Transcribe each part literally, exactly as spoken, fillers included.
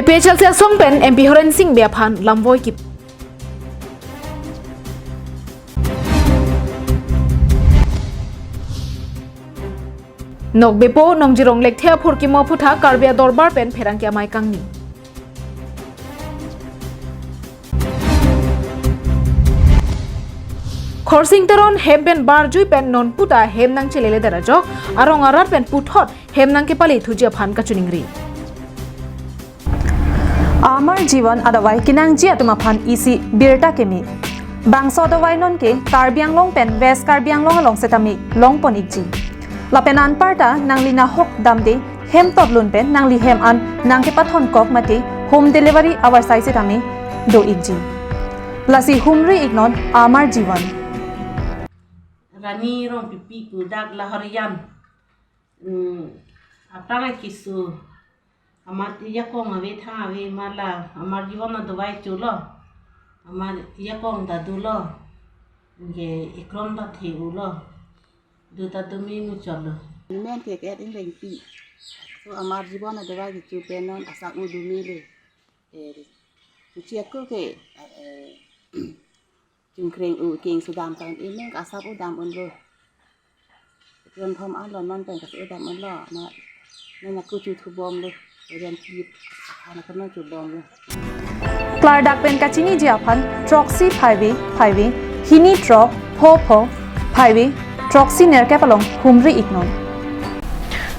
APHLC asong pen MP Horen Sing Bey aphan lamvoi kip. Nokbepo Nongjirong Lekthe aphurkimo aphuthak Karbi Adorbar pen pherangke amei kangni. Khorsing Teron hem pen barjui pen non puta hem nangchelele der ajok, arong arat pen puthot hem nangkepale thuji aphan kachiningri. Amar Jivan adavai kenangji atum aphan isi birta keme. Bangso adavai nonke Karbi Anglong pen West Karbi Anglong along setame longpon ikji. Lapen anparta nangli nahok damde hem totlun pen nangli hem an nangkepathon kok mate home delivery avarsai setame do ikji. Lasi humri iknon Amar Jivan. Rani Rongpipi pu dak Lahorijan. Hmm, aphrang keso. Amat yakong ave thang ave mala. Amar Jivan adavai cholo. Amar yakong ta dolo. Ke ekrom ta the-ulo. Do ta do me muchotlo. Men ke ket in rengpi. So Amar Jivan adavai kecho pen non asap u do mele. Eh, kuchi aku ke, eh, chungkreng u king sudam tan in men asap u dam unlo. Ron thom an lo non pen kasu dam unlo. Ma, men aku chu thubomlo. Ren kip. Anak kena thubomlo. Klardak pen kachiniji aphan throksi phaive phaive, hini throk pho pho phaive, throksi nerkep along humri iknon.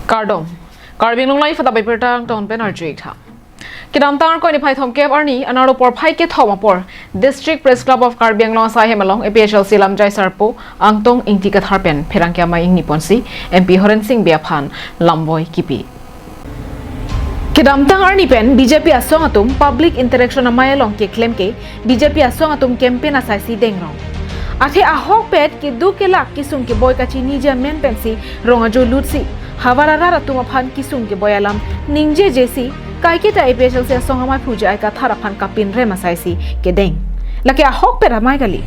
Kardom. Karbi Anglong Live adavai birta angton pen arju iktha. Kedamtang Arkoi niphai thomkep arni, anerlo porphai kethom apor, District Press Club of Karbi Anglong asai hem along APHLC lamjai sarpo Angtong Ingti Kathar pen pherangke amei ingniponsi MP Horen Sing Bey aphan lamvoi kipi. Kedamtang arni pen BJP asong atum public interaction amei along keklem ke BJP asong atum campaign asaisi dengrong. Athe ahokpet keduk kelak kesung keboi kachiniji amen pensi rong ajo lutsi havar arat atum aphan kesung keboi alam ningjejesi kaiketa APHLC asong amei phu J I Kathar aphan kapinrem asaisi kedeng. Lake ahokpet amei kali.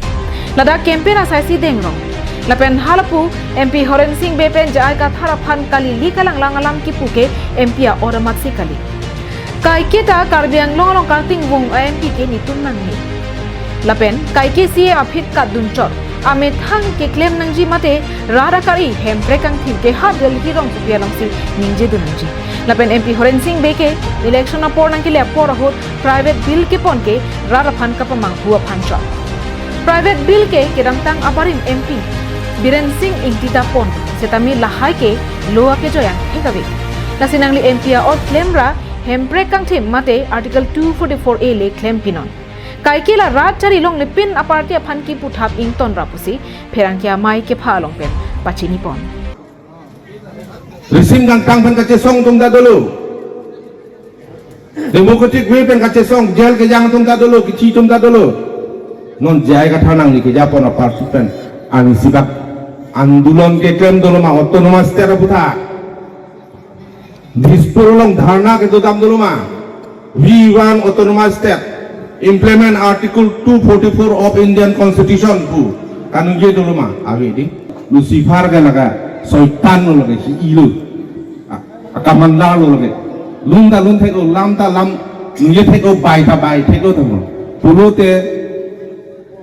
Ladak campaign asaisi dengrong. Lapen halapu MP Horen Sing Bey pen J I Kathar aphan kalili kalanglang alam kipu ke MP a-or amatsi kali. Kaiketa Karbi Anglong along karting vung a-MP ke netum nangne. Lapen kaike CEM aphi katdun chot. Amethang keklem nangji mate rat akari Hemprek kangthim ke ha Delhi rongsopi alongsi ningjedun nangji. Lapen MP Horen Sing Bey ke election apor nangkele apor ahut private bill kepon ke rat aphan kapamanghu aphan chot. Private bill ke kedamtang abarim MP Biren Sing Ingti ta pon setame lahai ke lo akejoi angthek ave. Lasi nangli MP a-or klemra Hemprek kangthim mate Article two forty-four A le klem pinon. Kaike la rat chari longle pin a-party aphan kiputhap ingtonra pusi pherangke amei kepha along pen pachinipon. Risim kangtang pen kachesong atum ta dolo. Democratic way pen kachesong, jail kejang atum ta dolo, kethi atum ta dolo. Non J I Kathar nangli kejapon a-party pen, nangli sibak andolon keklem dolo ma, autonomous state aputhak? Dispur along dharna kedodam dolo ma? We want autonomous state. Implement Article two forty-four of Indian Constitution pu kaningje dolo ma? Ave dei. Lucifer ke lake soitan lo lake, si-i lo. A, a-commander lo lake. Lun ta lun thek-o, lam ta lam, ningje thek-o, bai ta bai thek-o tamo. Pulote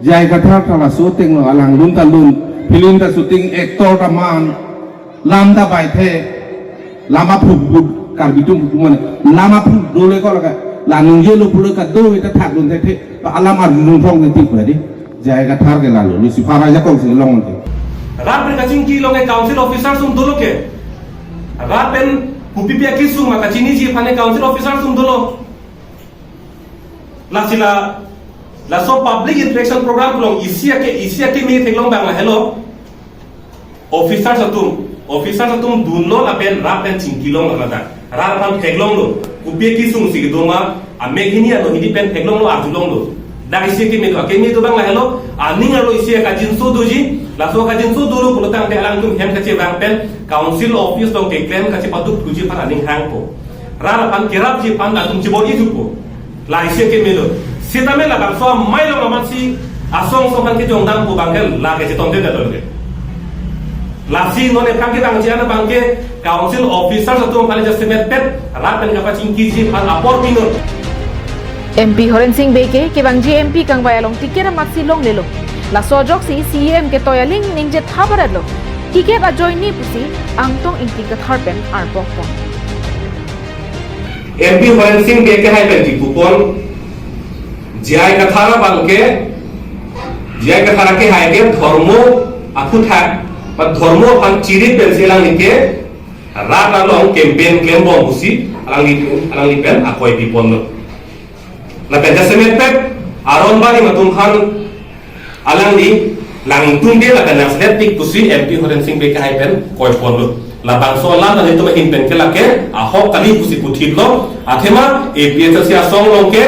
J I Kathar ta laso ateng lo, alang lun ta lun, film ta shooting, actor ta man, lam ta bai the, lam aphu bud, Karbi atum hukum mane, lam aphu dole ko lake, la ningje lo pulo kado ita thak lun the the, to alam arjulung thong the tik badi, J I Kathar ke lalo, Lucifer ajakong si long the. Rat pen kachingki along ke council officers atum dolo ke, rat pen kopipi akesung ma kachiniji aphan ke council officers atum dolo. Lasi la, laso public interaction program along isi ake, isi akeme theklong abang lahelo. Officers atum, officers atum dunlo lapen rat pen chingkilong ladak. Rat aphan theklonglo. Kopi akesung si kedo ma, amek hini alo hini pen theklonglo, arjulonglo. Dak isi akeme do, akeme do abang lahelo. Aning arlo isi akajinso doji, laso akajinso dolo pulotangte alangtum hem kachevang pen council office along keklem kachepaduk thuji aphan aning hangpo. Rat aphan kerapji aphan latum chibor-i thupo. La isi akeme lo. Sitame labangso amei along amatsi asong asong aphan kejongdampo abang ke lake chetongte dolo ke. Lasi non ephrang kevangji an abang ke council officers atum aphan jasemet pet rat pen kapachingkiji aphan apor pinon. M P Horen Sing Bey ke kevangji M P kangvai along ticket amatsi longlelo. Laso ajoksi C E M ketoi aling ningje thabaratlo. Ticket ajoine pusi Angtong Ingti Kathar pen arpok pon. M P Horen Sing Bey ke hai pen tipupon, J I Kathar abang ke, J I Kathar ke hai ke dhormo aphuthak, ba dhormo aphan chiri pensi alangli ke rat along campaign klembom pusi alangli, alangli pen akoi piponlo. Lapen jasemet pet aron barim atum aphan alangli langdunde lapen nangselet tik pusi M P Horen Sing Bey ke hai pen koiponlo. Labangso alam ta nelitum ahin pen ke lake ahok kali pusi puthitlo. Athema A P H L C asong along ke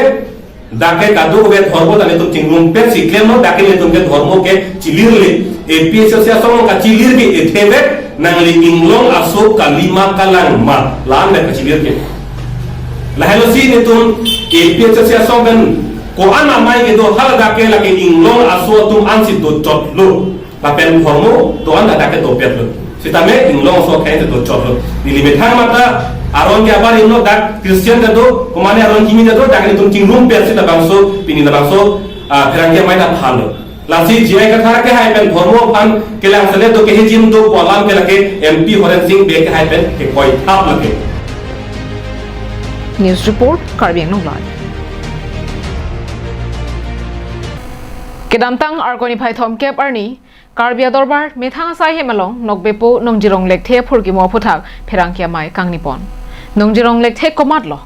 dak ke kadokave dhormo ta nelitum chingrum pensi klemlo, dak ke nelitum ke dhormo ke chilirle. A P H L C asong along kachilir ke ethevek, nangli inglong aso kalima kalang ma, la-an mek kachilir ke. Lahelo si nelitum A P H L C asong pen ko-an amei kedo, hala dak ke lake inglong aso atum ansi dochotlo. Lapen dhormo do-an dak ke dopetlo. Sitame inglong aso akhei ansi dochotlo. Neli methang mata aron ke abarimlo, dak Christian ta do, komane aron kimi ta do, dak nelitum chingrum pensi labangso, pini labangso, ah, pherangke amei ta thanlo. Lasi J I Kathar ke hai pen dhormo aphan kelangselet do, kehijim do pu alam ke lake M P Horen Sing Bey ke hai pen kekoithap lake. News report, Karbi Anglong Live. Kedamtang Arkoi niphai thomkep arni Karbi Adorbar methang asai hem along Nokbepo Nongjirong Lekthe aphurkimo aphuthak pherangke amei kangnipon. Nongjirong Lekthe komatlo?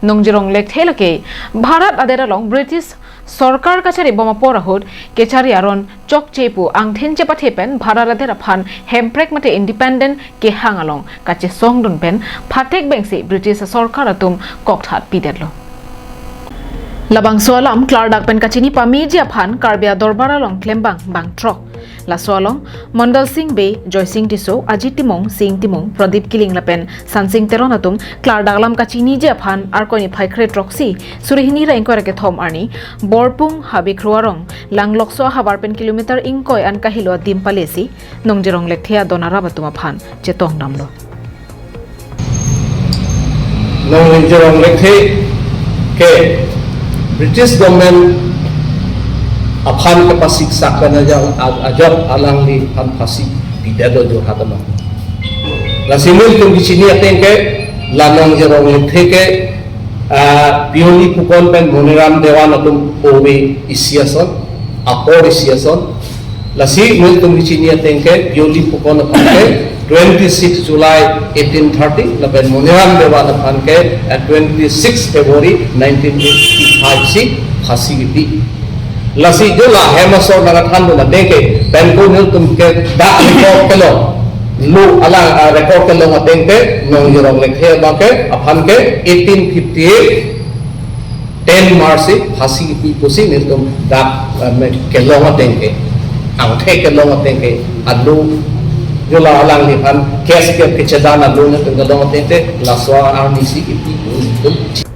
Nongjirong Lekthe lake Bharat adet along British sorkar kacharibom apor ahut kechari aron chokche pu angthin chepathe pen Bharat adet aphan hemprek mate independent kehang along kachesongdun pen phatek bengsi British sorkar atum kokthat pidetlo. Labangso alam klardak pen kachini pameji aphan Karbi Adorbar along klembang bangthrok. Laso along Mondal Sing Bey, Joy Sing Tisso, Ajit Timung, Sing Timung, Pradip Killing lapen Sansing Teron atum klardak alam kachiniji aphan Arkoi niphai kre-throksi, suri hini ra ingkoi ra kethom arni Borpung Habikro arong Langlokso ahavar pen kilometer ingkoi an kahelo adim palesi Nongjirong Lekthe adon arap atum aphan chetongdamlo. Nongjirong Lekthe ke British government aphan kepasiksak pen ajok, ajok alangliphan phasi pidetlo Jorhat along. Lasi nelitum kachini ateng ke la Nongjirong Lekthe ke, ah, Pioli Phukan pen Moniram Dewan atum ove isi ason, apor isi ason. Lasi nelitum kachini ateng ke Pioli Phukan aphan ke twenty-six July eighteen thirty, lapen Moniram Dewan aphan ke, eh, twenty-six February nineteen eighty-five si phasi kipi. Lasi jo la hem asor nangkethandun ateng ke, penko nelitum ke dak record kelong, lo alang, ah, record kelong ateng ke, Nongjirong Lekthe abang ke, aphan ke eighteen fifty-eight ten March si phasi kipi pusi nelitum dak, eh, me-, kelong ateng ke, angthek kelong ateng ke, alo, jo la alangliphan case ke kechedan alo nelitum kelong ateng ke, laso arni si kipi pu nelitum.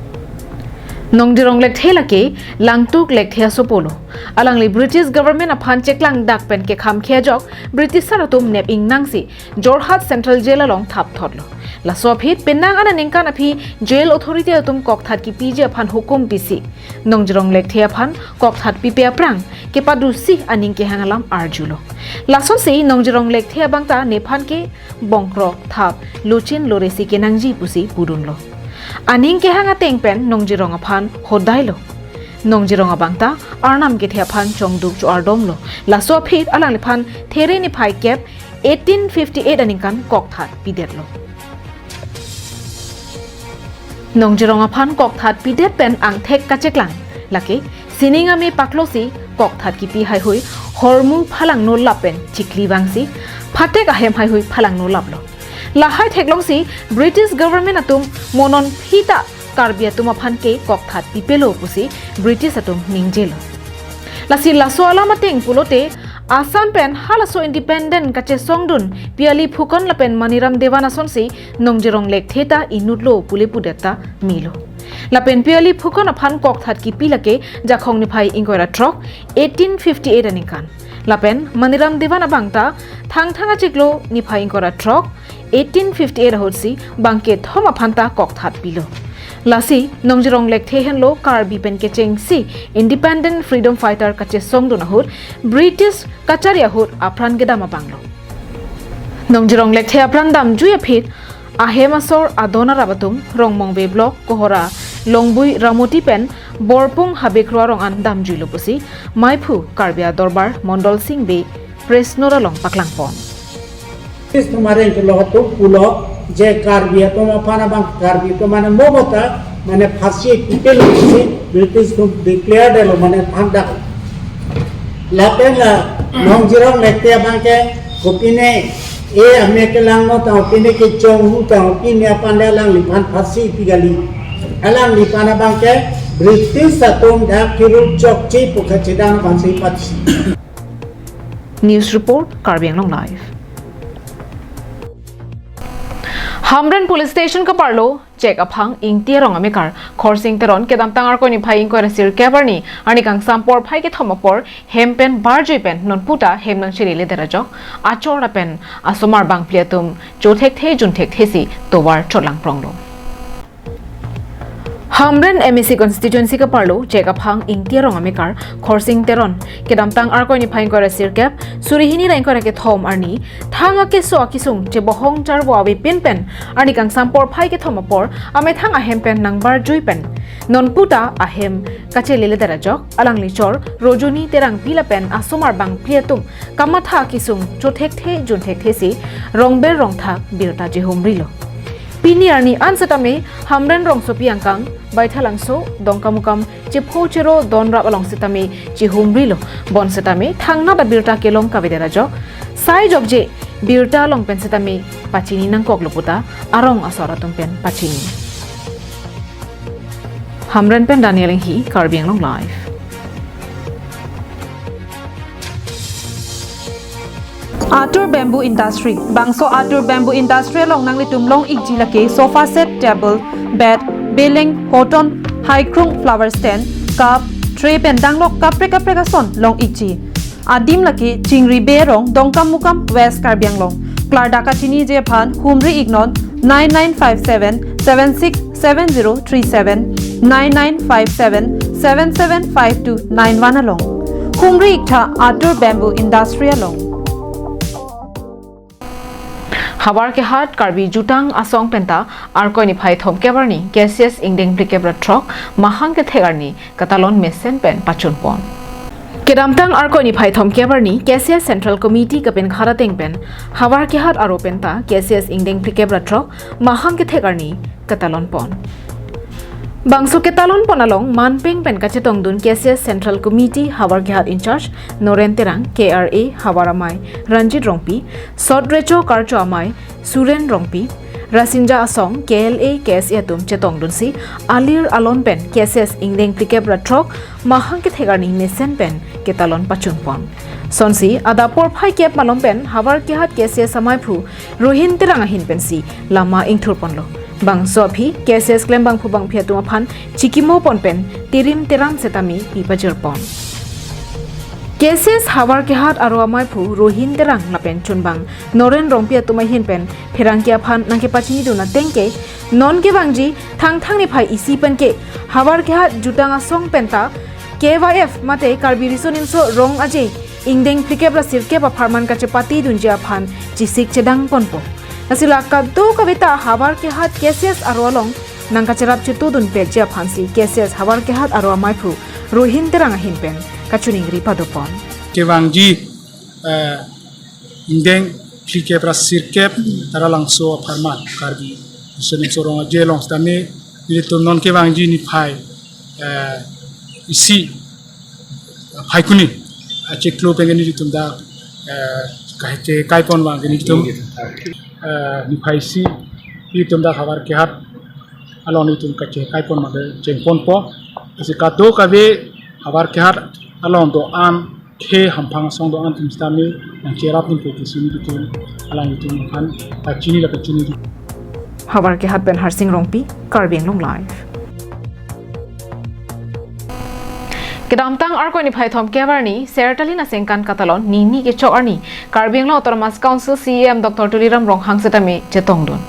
Nongjirong Lekthe lake Langtuk Lekthe asopo lo. Alangli British government aphan cheklangdak pen kekhamkhe ajok British sar atum nep ingnangsi Jorhat Central Jail along thapthotlo. Laso aphi penang aningkan aphi jail authority atum kokthat kipiji aphan hukum pisi Nongjirong Lekthe aphan kokthat pipe aphrang kepadusi aning kehang alam arjulo. Lasonsi Nongjirong Lekthe abang ta nephan ke bongkrok thap luchin loresi kenangji pusi pudunlo. Aning kehang ateng pen Nongjirong aphan hodailo. Nongjirong abang ta Arnam kethe aphan chongduk cho-ardomlo. Laso aphi alangliphan There niphai kep eighteen fifty-eight aningkan kokthat pidetlo. Nongjirong aphan kokthat pidet pen angthek kacheklang lake sining ame paklosi kokthat kipi haihui hormu phalangno lap pen chikli vangsi phatek ahem haihui phalangno laplo. Lahai theklongsi British government atum mo non phita Karbi atum aphan ke kokthat pipelo pusi British atum ningjelo. Lasi laso alam ateng pulote Assam pen halaso independent kachesongdun Pioli Phukan lapen Moniram Dewan asonsi Nongjirong Lekthe ta inutlo pule pudet ta melo. Lapen Pioli Phukan aphan kokthat kipi lake Jakhong niphai ingkoi ra throk eighteen fifty-eight aningkan. Lapen Moniram Dewan abang ta Thangthang achiklo niphai ingkoi ra throk eighteen fifty-eight ahutsi bangkethom aphan ta kokthat pilo. Lasi, Nongjirong Lekthe henlo Karbi pen kechengsi Independent Freedom Fighter kachesongdun ahut, British kachari ahut apran kedam abanglo. Nongjirong Lekthe apran damjui aphi, ahem asor adon arap atum, Rongmongve Block, Kohora, Longbui Ramoti pen, Borpung Habekro arong an damjuilo pusi, maiphu Karbi Adorbar Mondol Sing Bey, Press Note along paklangpon. British atum areng kelotum pulo je Karbi atum aphan abang, Karbi atum mane momota mane phasi pipelo pusi British atum declare detlo mane thandak. Lapen la Nongjirong Lekthe abang ke kopine e ame kelangno ta kopine kechonghu ta kopine aphan le alangliphan phasi pi kali. Alangliphan abang ke British atum dak kiru chokche pu kachedam aphansi patsi. News report, Karbi Anglong Live. Hamren Police Station kaparlo, Chek Aphang Ingti arong amekar, Khorsing Teron, kedamtang Arkoi niphai ingkoi ra sirkep arni, arni kangsam porphai kethom apor, hem pen barjui pen, nonputa hem nangchele ledet ajok, achor lapen asomar bangphli atum, chothekthe junthekthesi, tovar cholangpronglo. Hamren M A C constituency kaparlo, Chek Aphang Ingti arong amekar, Khorsing Teron, kedamtang Arkoi niphai ingkoi ra sirkep, suri hini ra ingkoi ra kethom arni, thang akeso akesung chebohong charvo avepin pen, arni kangsam porphai kethom apor, amethang ahem pen nangbarjui pen, nonputa ahem kachele ledet ajok, alangli chor, Rojoni Terangpi lapen asomar bangphli atum, kamatha akesung chothekthe junthekthesi, rongber rongthak birta chehumrilo. Pini arni an setame, Hamren rongsopi angkang, Baithalangso, Dongkamukam, chepho chero donrap along setame, chehumrilo, bonseta me thangnat abirta kelong kavedet ajok, sai jokje birta along pen setame pachini nangkoklo puta, arong asor atum pen pachini. Hamren pen Daniel Enghi, Karbi Anglong Live. Atur Bamboo Industry. Bangso Atur Bamboo Industry along nanglitum long-ikji lake sofa set, table, bed, beleng, hoton, haikrung, flower stand, cup, tray pen danglok kaprek kaprek ason long-ikji. Adim lake Chingri Bey arong, Dongkamukam, West Karbi Anglong. Klardak kachiniji aphan humri-iknon nine nine five seven seven six seven zero three seven, nine nine five seven seven seven five two nine one along. Humri-iktha Atur Bamboo Industry along. Howraghat Karbi Jutang Asong penta Arkoi niphai thomkep arni K C S ingdeng phlikep ra throk mahang kethek arni katalon mesen pen pachunpon. Kedamtang Arkoi niphai thomkep arni K C S Central Committee kapinkhat ateng pen Howraghat aro penta K C S ingdeng phlikep ra throk mahang kethek arni katalonpon. Bangso ketalonpon along manpeng pen kachetongdun K C S Central Committee Howraghat in charge Noren Terang, K R A Howrah amei Ranjit Rongpi, Sot Recho Karcho amei Suren Rongpi, Rasinja Asong, K L A, K S A atum chetongdunsi alir alon pen K C S ingdeng phlikep ra throk mahang kethek arni mesen pen ketalon pachunpon. Sonsi adap porphai kep malom pen Howraghat K C S amaiphu Rohin Terang ahin pensi lama ingthurponlo. Bangso aphi K C S klembangphu bangphi atum aphan chikimopon pen tirim tiram setame pipajirpon. K C S Howraghat aro amaiphu Rohin Terang lapen chunbang Noren Rongpi atum ahin pen pherangke aphan nangkepachinidun ateng ke, non kevangji Thangthang niphai isi pen ke Howraghat Jutang Asong penta K Y F mate Karbi Riso Nimso Rong Aje ingdeng phlikep ra sirkep apharman kachepatidunji aphan chesik chedangponpo. Lasi la kadokave ta Howraghat K C S aro along nangkacherap chetudunpetji aphansi K C S Howraghat aro amaiphu Rohin Terang ahin pen kachiningri padopon. Kevangji, eh, ingdeng phlikep ra sirkep Taralangso apharman Karbi Riso Nimso Rong Aje along setame nelitum non kevangji niphai, eh, isi Phaikuni achiklo pen ke nelitum dak, eh, kache kaipon abang ke nelitum, eh, niphai isi nelitum dak Howraghat along nelitum kache kaipon abang ke chengponpo. Lasi kadokave Howraghat along do-an, khei hamphang asong do-an atum setame nangcherapdunpo pusi nelitum alanglitum aphan pachini la pachini. Howraghat pen Harsing Rongpi, Karbi Anglong Live. Kedamtang Arkoi niphai thomkep arni, Sertalin asengkan katalon, nini kechok arni, Karbi Anglong Autonomous Council C E M Doctor Tuliram Ronghang setame chetongdun.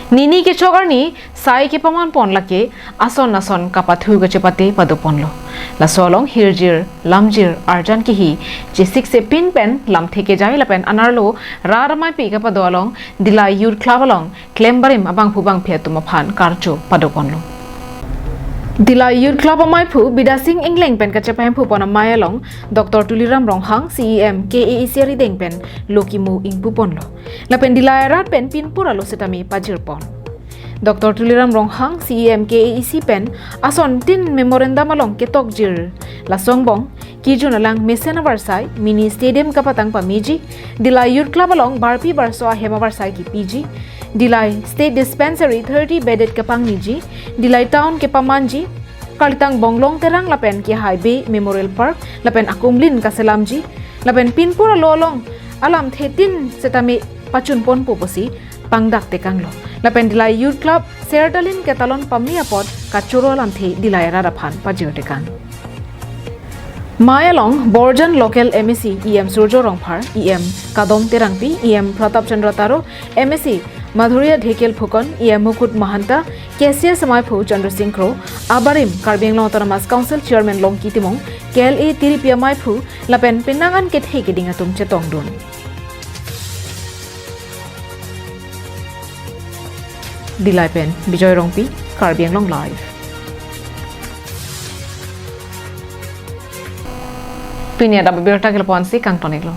Nini kechok arni sai kepaman pon lake ason ason kapathu kachepate pado ponlo. Laso along hirjir, lamjir, arjan kehi, chesik sepin pen lamthe kejai lapen anerlo rat amaipi kapado along Dillai Youth Club along klem barim abangphu bangphi atum aphan karcho pado ponlo. Dillai Youth Club amaiphu Bidya Sing Engleng pen kachepahemphu pon amei along Doctor Tuliram Ronghang, C E M K A A C arideng pen lo kimu ingpu ponlo. Lapen Dillai arat pen pinpur alo setame pajir pon. Doctor Tuliram Ronghang, C E M K A A C pen asontin memorandum along ketokjir. Laso angbong, kejun alang mesen avarsai, mini stadium kapatang pameji, Dillai Youth Club along barpi barso ahem avarsai kipiji, Dillai State Dispensary thirty bedded kapangniji, Dillai Town kepamanji, Karlitang Bonglong Terang lapen Kehai Bey Memorial Park lapen akumlin kaselamji, lapen pinpur alo along alamthe tin setame pachun ponpo pusi pangdak tekanglo. Lapen Dillai Youth Club sertalin ketalon pame apot kachoro alamthe Dillai arat aphan pajir tekang. Mei along Borjan local M A C E M Surjo Rongphar, E M Kadom Terangpi, E M Pratap Chandra Taro, M A C Madhurya Dhekial Phukan, E M Mukut Mahanta, K C S amaiphu Chandra Sing Kro, abarim Karbi Anglong Autonomous Council Chairman Longki Timung, K L A tiripi amaiphu, lapen penang an kethe keding atum chetongdun. Dillai pen Bijoy Rongpi, Karbi Anglong Live. Pini adap abirta ke lapu-ansi kangton-iklo.